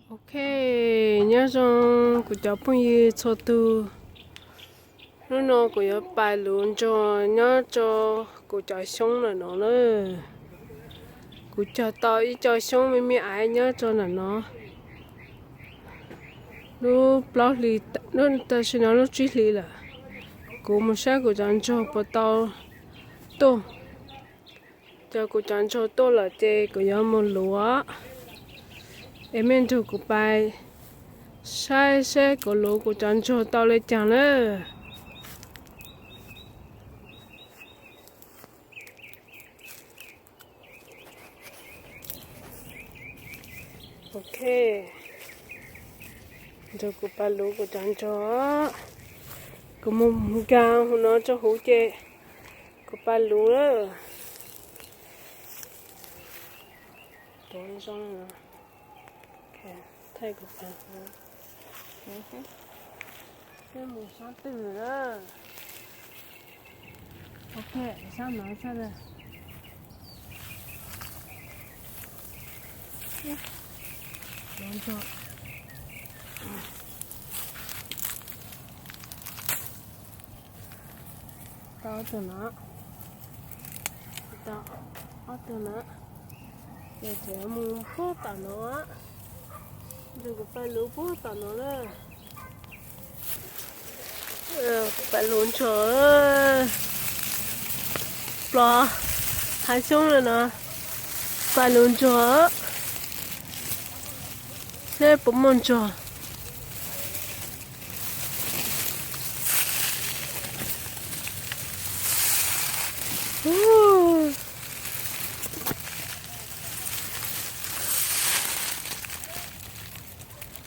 Ok, nyob zoo kuv cov phooj ywg txhua tus. Hnub no kuv yuav pais luv ntsuag nyob rau kuv cov xyoob ntawm no na. Kuv cog tau ib co xyoob me me aiv nyob rau ntawm no. Lub plaub hlis, tam sim no lub tsib hlis lawm. Kuv mus saib kuv cov ntsuag puas tau tuaj. Cov kuv cov ntsuag tuaj lawm ces kuv yuav mus luv. Es mej nrug kuv pais saib seb kuv luv kuv cov ntsuag tau le caag lawm. Ok, nrug kuv pais luv kuv cov ntsuag. Kuv mus nkaag huv no rau huv ces kuv pais luv lawm. Thaij kuv pais huv. Peb mus sab twg na? Ok, sab no sab na. Tau ob tug no, tau ob tug no, ces tseem mus puag tom no, nrug kuv pais luv puag tom no na. Kuv pais luv ntsuag, plos hav xyoob lawm no, pais luv ntsuag seb puas muaj ntsuag.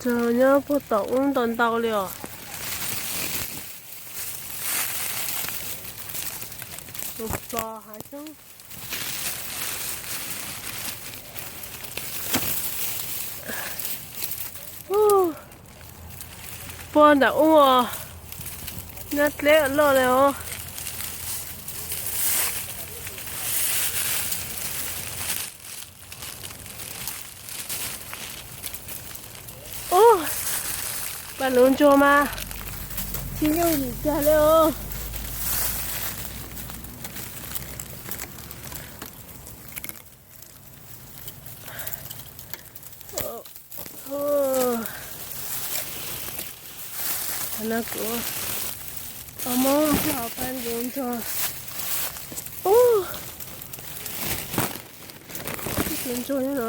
Ntsuag nyob puag tom ub ntau ntau li os. Mus plos hav xyoob. Puag nram ub os, nyob dleb loj li os. Ub, pais luv ntsuag mas tsis yooj yim kiag li os. No kuv ua Hmoob nplog pais luv ntsuag. Ub, ib tug ntsuag nyob no.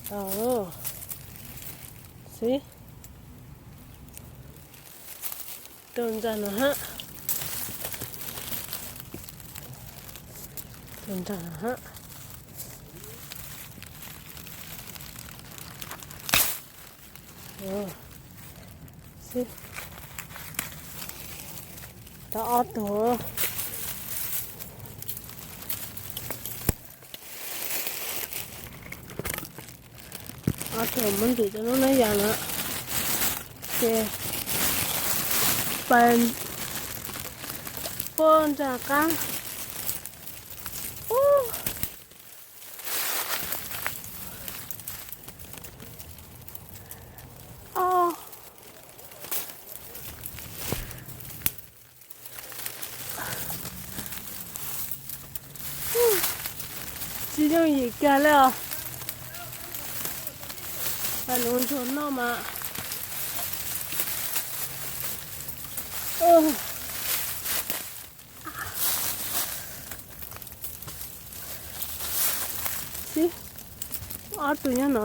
Tau xwb. Tus ntawm no hab, tus ntawm no hab. Tau ob tug. Ob tug muab ntsim rau lub nab yas no, ces pais puag nraag qaab. Tsis yooj yim kiag li os. Pais luv ntsuag noj mas. Xib, ob tug nyob no.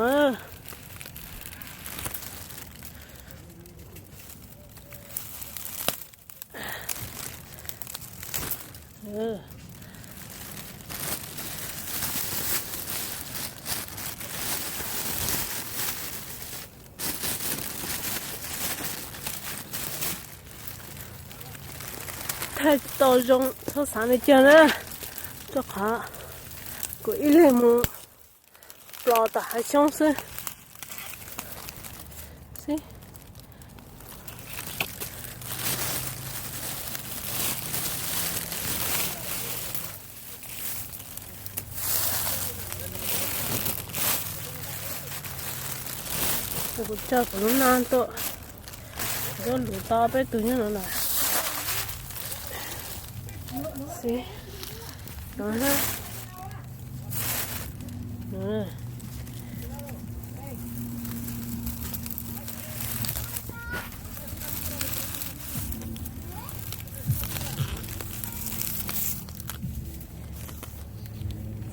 Thaij tsis tau zoo txhob xaav li cas na, rau qhov kuv ib leeg mus plos tom hav xyoob xwb. Xib, Kuv tso kuv lub no tuaj, kuv tuaj luv tau peb tug nyob no lawm. Xib, no na.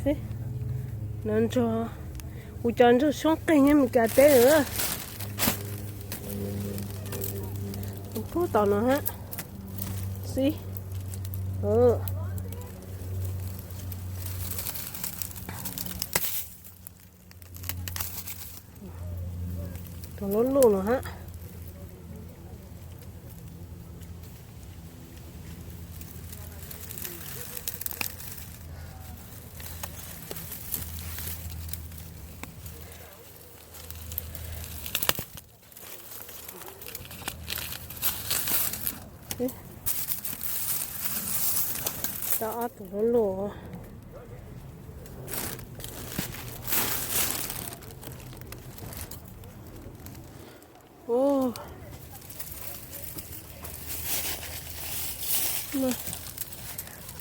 Xib, no ntsuag, kuv cov ntsuag xyoob qeeg nyob Meskas teb lawm. Pub tom no hab. Xib, tus lub luj no hab. Tau ob tug lub luj.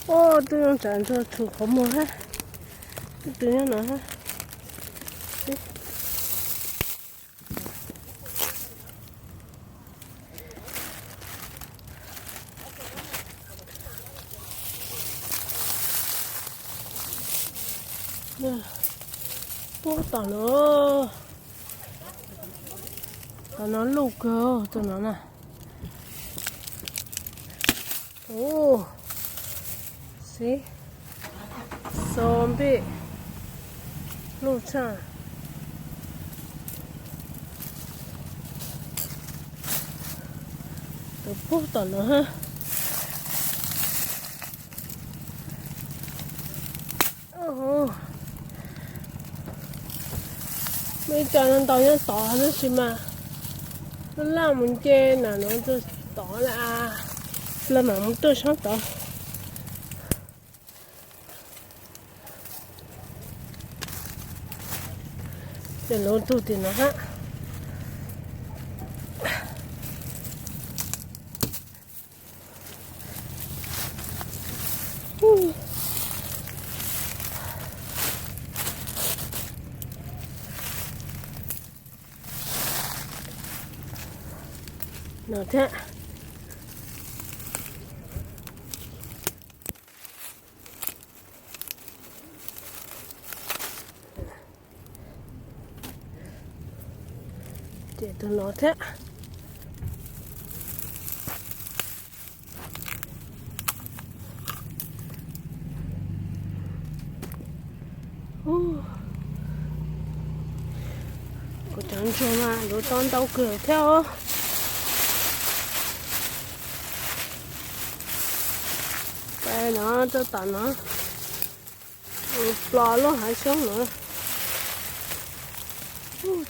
Ua, twb zoo tsam ntsuag tshum qhov muag hab. Twb tw nyob no hab. Puag tom no, tom no luj kawg tus no na. Ub, xib, xob npej, luj tshaj. Tus puag tom no hab. Muaj ib co no ntau nyob tod tab sis mas laj laj mus nce na no tod lawm, plaws mam mus tuaj sab tod. Ces luv tug tim no hab. No thiab. Ces tus no thiab. Kuv cov ntsuag mas luv tau ntau kawg thiab os. Pais no rau tom no, plos lub hav xyoob no.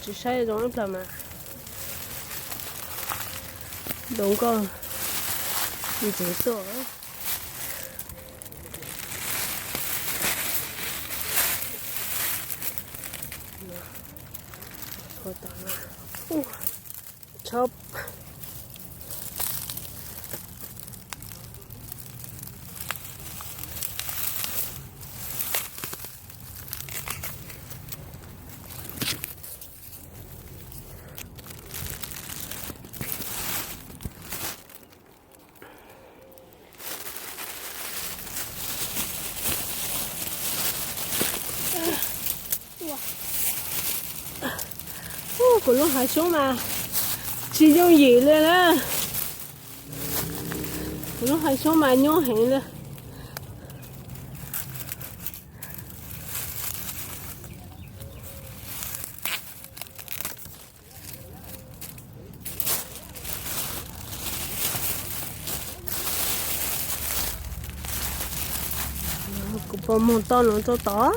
Tsis saib zoo ib plag mas. Zoo nkauj ntxiv tuaj. Tshov. Kuv lub hav xyoob mas tsis yooj yim li na. Kuv lub hav xyoob mas nyob heev li. Kuv puas mus tau no rau tod?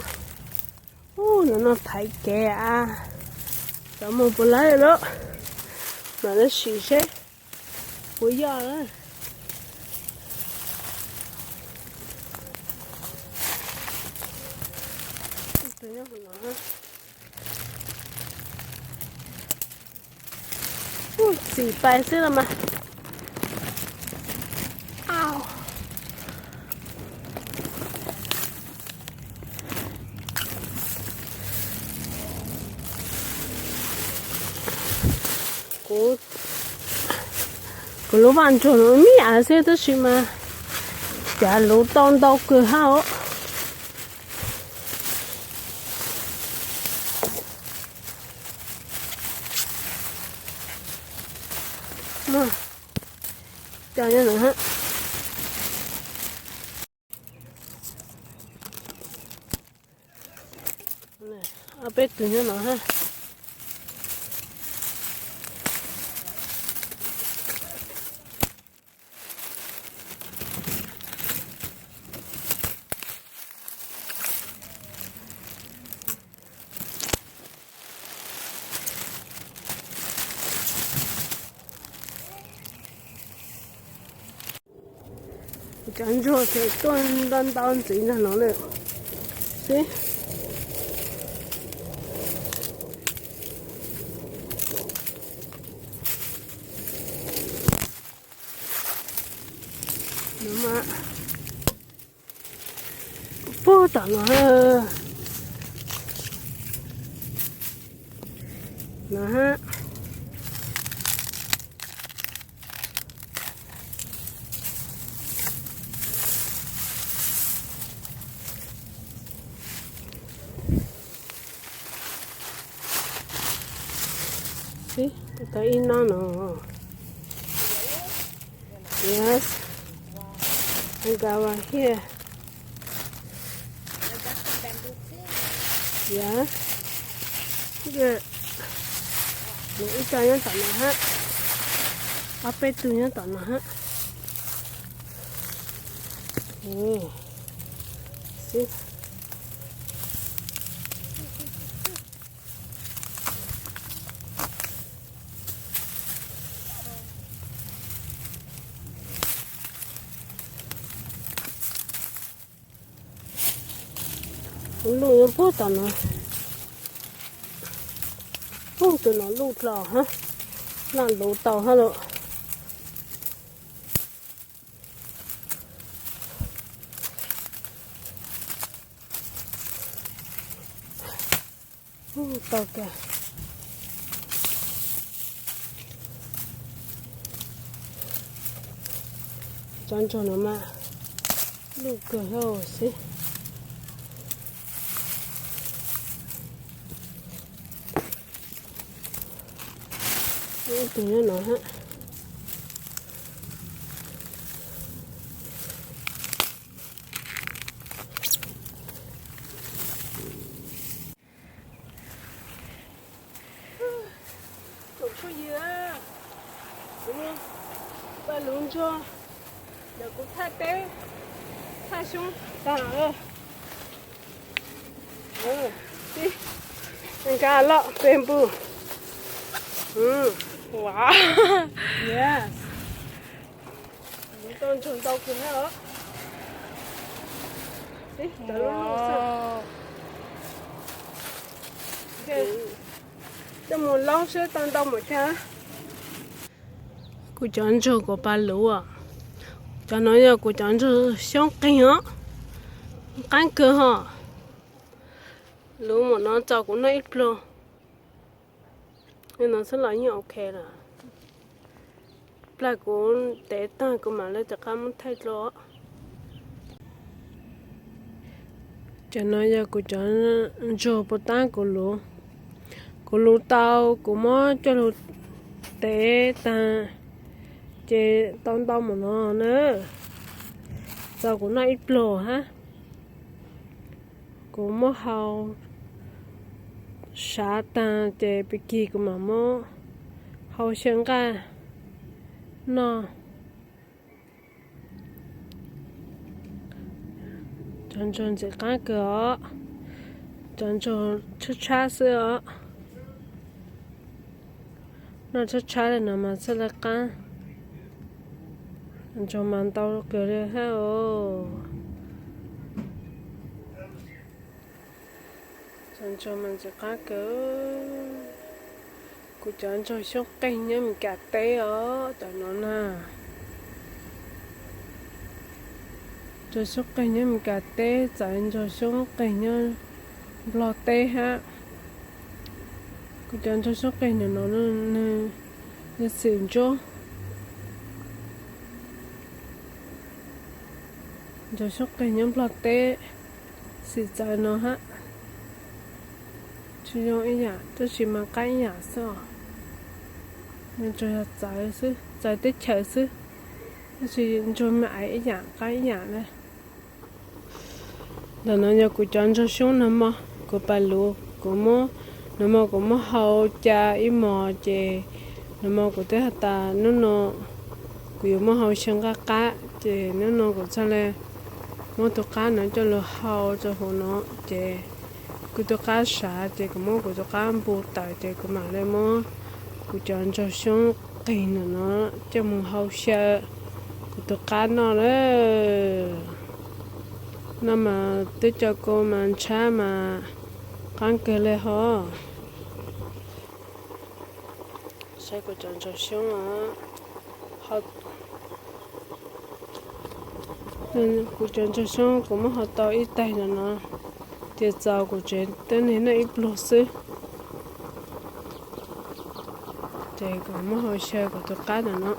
Ub, no no thaiv kev a. Tod mus puas laib lawm. Mam li sim seb puas yog lawm. Txim pais xwb los mas. Kuv, kuv lub vaj ntsuag no me me xwb tab sis mas cav luv tau ntau kawg hab os. Cov nyob no hab. Ob peb tug nyob no hab. Cov ntsuag ces tuaj ntau ntau ntxiv ntag no lawm xwb. Puag tom no, no hab. Tau ib no no. Yes. Nws ib co nyob tom no hab. Ob peb tug nyob tom no hab. Kuv luj nyob puag tom no. Puag tom no luj dlhau hab. Noj luv tau hab lauj. Tau kawg. Cov ntsuag no mas luj kawg hab xwb. Ib tug nyob no hab. Tsoom phooj ywg, kuv paj luv ntsuag, ntawm kuv thaj teb, thaj xyoob tag. Nkag loj peg npug. Tau ntsuag ntau kawg hab os. Coj mus laub saib tau ntau npaum cas. Kuv cov ntsuag kuv paj luv os. Cov no yog kuv cov ntsuag xyoob qeeg os. Qaab kawg hos. Luv npaum no tso kuv noj ib pluag. No xwb los yeej ok lawm. Plag kuv tev taag kuv mam le rov qab muab thaij dlua. Cov no yog kuv cov ntsuag puag taab kuv luv. Kuv luv tau kuv muab coj lug tev taag ces tau ntau npaum no na. Tso kuv noj ib pluag hab. Kuv muab hau sav taag ces pig kig kuv mam muab hau xyaw nqaj noj. Cov ntsuag ntxim qaab kawg os. Cov ntsuag tshab tshab xwb os. Noj tshab tshab le no mas txhaj le qaab. Ntsuag mas ntau kawg le hab os. Cov ntsuag mas ntxim qaab kawg. Kuv cov ntsoog xyoob qeeg nyob Meskas teb os, cov no na. Ntsoog xyoob qeeg nyob Meskas teb txawv ntsoog xyoob qeeg nyob Nplog teb hab. Kuv cov ntsoog xyoob qeeg no no, nws xim ntsuab. Ntsoog xyoob qeeg nyob Nplog teb xim txawv no hab. Tsis zoo ib yam, tab sis mas qab ib yam xwb os. Nws tsuas yog txawv xwb, txawv teb chaws xwb, tab sis ntsuag me aiv ib yam qab ib yam na. Ntawm no yog kuv cov ntsoog xyoob nag hmo, kuv pais luv, kuv muab, nag hmo kuv muab hau ca ib hmos ces nag hmo kuv twb has tas hnub no kuv yuav muab hau xyaw nqaj qab, ces hnub no kuv txhaj le muab tus qab no coj lug hau rau huv no, ces kuv tus qab sav ces kuv muab kuv tus qab npu tawm ces kuv mam le muab kuv cov ntsoog xyoob qeeg ntawm no coj mus hau xyaw kuv tus qab noj lawm. Noj mas twb cov kua mas ntshab mas qab kawg le hos. Saib kuv cov ntsoog xyoob os. Kuv cov ntsoog xyoob kuv muab hau tau ib taig ntawm no, ces txaus kuv tsev teb neeg noj ib pluag xwb. Ces kuv muab hau xyaw kuv tus qab ntawm no.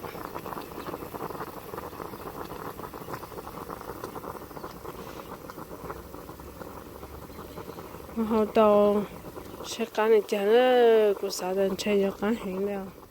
Muab hau tau, saib qab nws cas na, kuv xav tas ntshe yuav qab heev li os.